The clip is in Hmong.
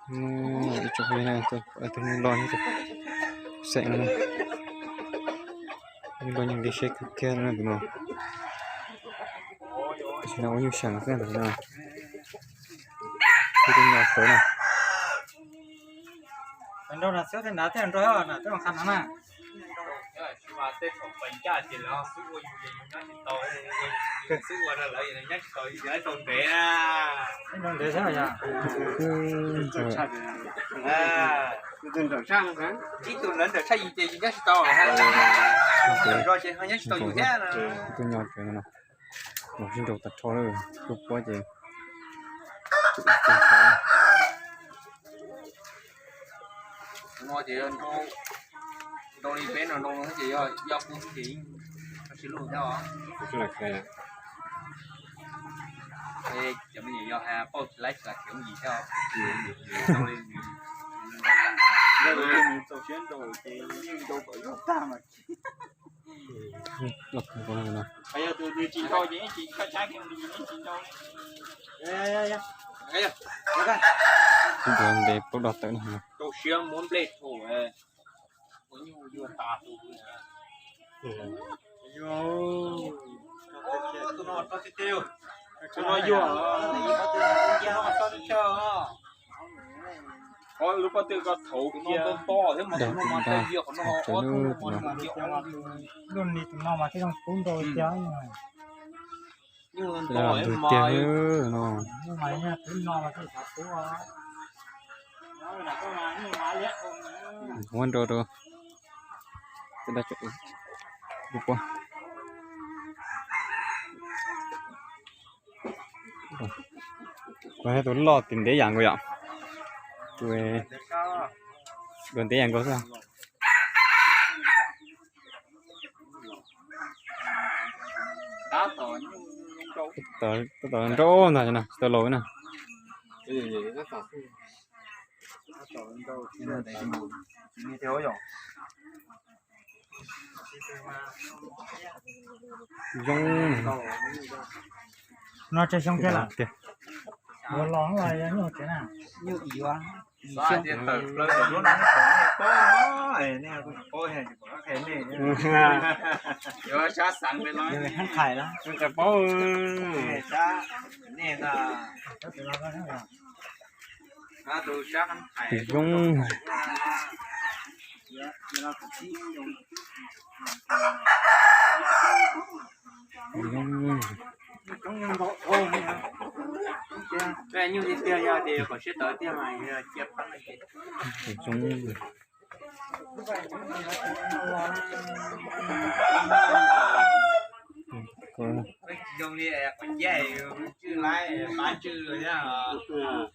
Ib tsoom phooj ywg na, tus nyuj loj nyob rau xeem no, nyuj loj nyob li seb kawg kiag no tus no. Tam sim no ua nyuj seem xwb ntawm no. Tus nyuj tawv na. Nrau na xwb thiaj nrau thiaj nrau na, twb qha no na. Xwb ua no lawv nyob tsis tau, nyob tsis tau ntev na. Ntev thiab yog. Ib tug lawv nrawm tshaj yus ces yus nyob tsis tau. Nrawm zog ces ho nyob tsis tau yus thiab. Tus nyob tsev no, los sib nrau tag nrho lawm, kuj puab ces no ces nrau li peb no nrau no ces yog kuv ces yeej sib luj thiab os. Cov me nyuam yog pauj tsis laib tsis las khiav yim thiab os. Yog tus nws tsis nrau ces yeej tsis nrau li. Ntev plaub dog tawm no. Rau siab muab nplej rau. Ua nyuj yuag tas tus. Tus no tso tiag tiag. Tus no yuag. Ob lub pob tw ko thaum kiag to thiab mas tus no mas tau yuag qhov no, ob tug no mas yuag. Lub ni tus no mas thiaj zoo pub nrau tiag. Nyuj ntau ntws tiag no. Muab nrau rau. Kuv tus loj tis ntev yam nkaus yom. Tus ntev yam nkaus xwb. Tab tom nrau ntag no, tsis tau laus na. Zoo. No tseem xyoo thiab lawm. Ua los los yog nyuj tsev na. Nyuj ib xyoo. Tawm plaws lub no nej paub, nej paub, nej yuav sab xeev li no. Hab qhais lawm. Tsis paub. Sab nej ntag. Tus zoo. Zoo. Nyuj tiag tiag yog tias kom siab tawv tiag mas cia pab. Zoo. Zoo li qhov ncaj tswj laib pab tswj thiab.